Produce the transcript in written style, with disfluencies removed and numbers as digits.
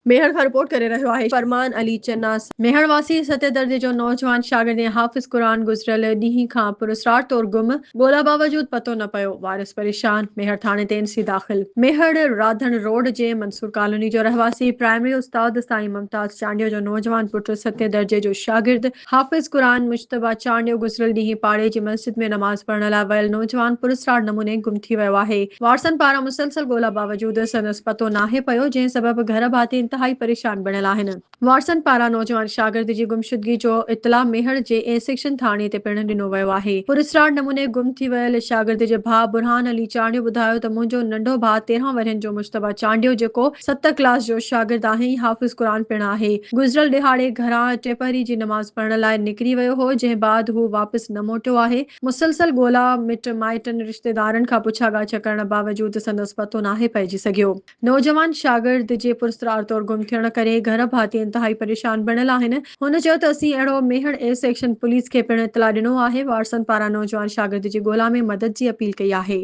ميهڙ کان رپورٽ ڪري رهيو آهي فرمان علي چنا. ميهڙ واسي ستين درجي جو نوجوان شاگرد ۽ حافظ قرآن گذريل ڏينهن کان پراسرار طور گم، ڳولا باوجود پتو نه پيو، وارث پريشان، ميهڙ ٿاڻي تي اين سي داخل. ميهڙ راڌڻ روڊ جي منصور ڪالوني جو رهواسي پرائمري استاد سائين ممتاز چانڊيو جو نوجوان پٽ ستين درجي جو شاگرد حافظ قرآن مجتبيٰ چانڊيو گذريل ڏينهن پاڙي جي مسجد ۾ نماز پڙهڻ لاء ويل نوجوان پراسرار نموني گم ٿي ويو آهي. وارثن پاران مسلسل ڳولا باوجود سندس پتو ناهي پيو، جنهن سبب گهر ڀاتي انتهائي پريشان بڻيل آهن. وارثن پاران نوجوان شاگرد جي گمشدگي جو اطلاع ميهڙ جي اي سيڪشن ٿاڻي تي پڻ ڏنو ويو آهي. پراسرار نموني گم ٿي ويل شاگرد جي ڀاء برهان علي چانڊيو ٻڌايو ته منهنجو ننڍو ڀاء 13 ورهين جو مجتبيٰ چانڊيو جيڪو ست ڪلاس جو شاگرد آهي ۽ حافظ قرآن پڻ آهي. گذريل ڏهاڙي گهران ٽيپهري جي نماز پڙهڻ لاء نڪري ويو هو، جنهن بعد هو واپس نه موٽيو آهي. مسلسل ڳولا، مٽ مائٽن، رشتيدارن کان پڇا ڳاڇا ڪرڻ باوجود سندس پتو ناهي پئجي سگهيو. نوجوان شاگرد جي پراسرار طور گم ٿيڻ ڪري گهر ڀاتي انتهائي پريشان بڻيل آهن. هن چيو ته اسين اهڙو ميهڙ اي سيڪشن پوليس کي پڻ اطلاع ڏنو آهي، وارثن پاران نوجوان شاگرد جي ڳولا ۾ مدد جي اپيل ڪئي آهي.